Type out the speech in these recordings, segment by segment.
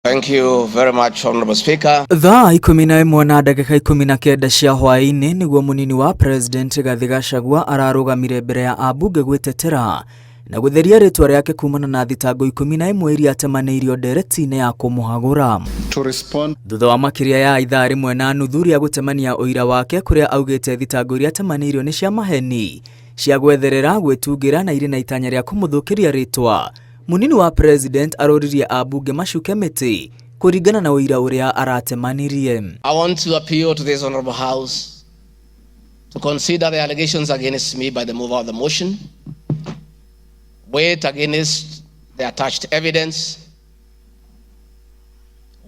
Thank you very much, Honorable Speaker. Thaa 11 na ndagĩka 19 cia hwaĩ-inĩ nĩguo mũnini wa President Rigathĩ Gachagua ararũgamire mbere ya ambunge gwĩtetera na gũtheria rĩtwa rĩake kumana na thitango 11 iria atemanĩirio ndereti-inĩ ya kũmũhagũra. To respond Thutha wa makĩria ya ithaa rĩmwe na nuthu rĩa gũtemania ũira wake kũrĩa augĩte thitango iria atemanĩirio nĩ cia maheni, cia gwetherera, gwĩtungĩra na irĩ na itanya rĩa kũmũthũkĩria rĩtwa, mũnini wa President aroririe ambunge macuke mĩtĩ kũringana na ũira ũrĩa aratemanirie. I want to appeal to this Honorable House to consider the allegations against me by the mover of the motion, weigh against the attached evidence,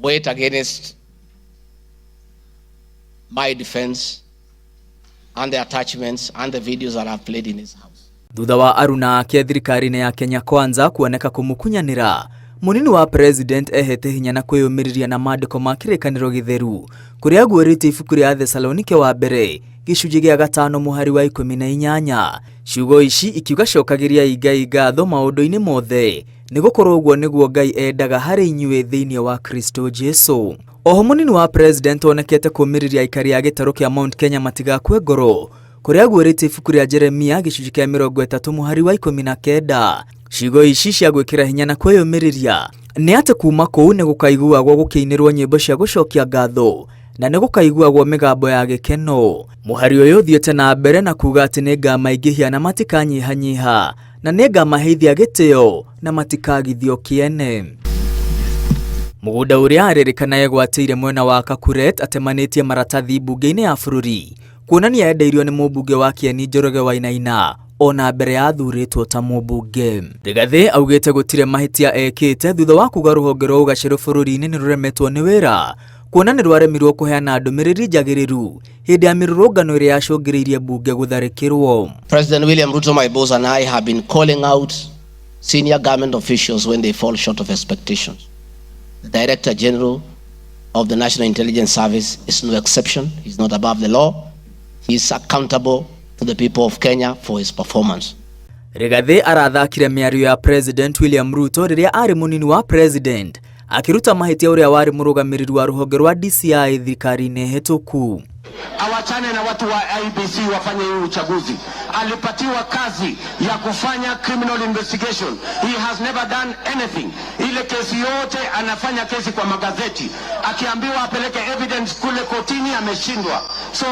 weigh against my defense and the attachments and the videos that I've played in this house. Thutha wa aruna ake thirikari-inĩ ya Kenya Kwanza kuoneka kũmũkunyanĩra, mũnini wa President ehete hinya na kwĩyũmĩrĩria na maandĩko ma kĩrĩkanĩro gĩtheru kũrĩa aguũrĩtie ibuku rĩa Thesalonike wa mbere gĩcunjĩ gĩa 5 mũhari wa 18. Ciugo ici ikiuga cokagĩriai Ngai ngatho maũndũ-inĩ mothe, nĩ gũkorwo ũguo nĩguo Ngai endaga harĩ inyuĩ thĩinĩ wa Kristo Jesu. Oho mũnini wa President onekete kũmĩrĩria aikari a gĩtarũ kĩa Mount Kenya matigakue ngoro kũrĩa aguũrĩtie ibuku rĩa Jeremia gĩcunjĩ kĩa 30 mũhari wa 19. Ciugo ici cia gwĩkĩra hinya na kwĩyũmĩrĩria nĩ atĩ kuma kũu nĩ gũkaiguagwo gũkĩinĩrwo nyĩmbo cia gũcokia ngatho na nĩ gũkaiguagwo mĩgambo ya gĩkeno. Mũhari ũyũ ũthiĩte na mbere na kuga atĩ nĩ ngamaingĩhia na matikanyihanyiha na nĩ ngamaheithia gĩtĩo na matikagithio kĩene. Mũgũnda ũrĩa arĩrĩkana egwatĩire mwena wa Kakuret atemanĩtie maratathi mbunge-inĩ ya bũrũri kuonania endeirio nĩ mũmbunge wa Kieni Njoroge Wainaina ona mbere ya athurĩtwo ta mũmbunge. Rigathĩ augĩte gũtirĩ mahĩtia ekĩte thutha wa kuga rũhonge rwa ũgacĩru bũrũri-inĩ nĩ rũremetwo nĩ wĩra kuona nĩ rwaremirwo kũheana ndũmĩrĩri njagĩrĩru hĩndĩ ya mĩrũrũngano ĩrĩa yacũngĩrĩirie mbunge gũtharĩkĩrwo. President William Ruto, my boss, and I have been calling out senior government officials when they fall short of expectations. The Director General of the National Intelligence Service is no exception. He's not above the law. He is accountable to the people of Kenya for his performance. Rigathĩ arathakire mĩario ya President William Ruto rĩrĩa arĩ mũnini wa President akĩruta mahĩtia ũrĩa warĩ mũrũgamĩrĩri wa rũhonge rwa DCI thirikari-inĩ hĩtũku. Awachane na watu wa IEBC wafanye hii uchaguzi. Alipatiwa kazi ya kufanya criminal investigation. He has never done anything. Ile kesi yote anafanya kesi kwa magazeti, akiambiwa apeleke evidence kule kotini ameshindwa. So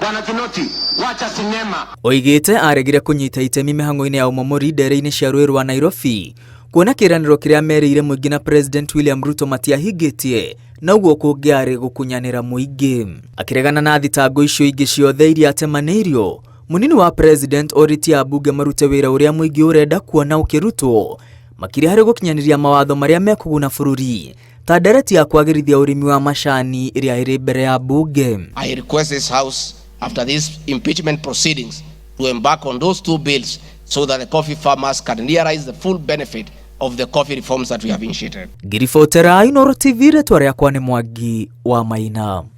Bwana Kinoti, wacha sinema. Oigĩte aregire kũnyita itemi mĩhang'o-inĩ ya ũmomori ndere-inĩ cia rũĩ rwa Nairobi kuona kĩĩranĩro kĩrĩa merĩire mũingĩ na President William Ruto matiahingĩtie na ũguo kũngĩarĩ gũkunyanĩra mũingĩ. Akĩregana na thitango icio ingĩ ciothe iria atemanĩirio, mũnini wa President orĩtie ambunge marute wĩra ũrĩa mũingĩ ũrenda kuona ũkĩrutwo makĩria harĩ gũkinyanĩria mawatho marĩa mekũguna bũrũri ta ndereti ya kwagĩrithia ũrĩmi wa macani ĩrĩa ĩrĩ mbere ya mbunge. I request this House, after these impeachment proceedings, to embark on those two bills so that the coffee farmers can realize the full benefit of the coffee reforms that we have initiated. Ngiribotera Inooro TV, rĩtwa rĩakwa nĩ Mwangi wa Maina.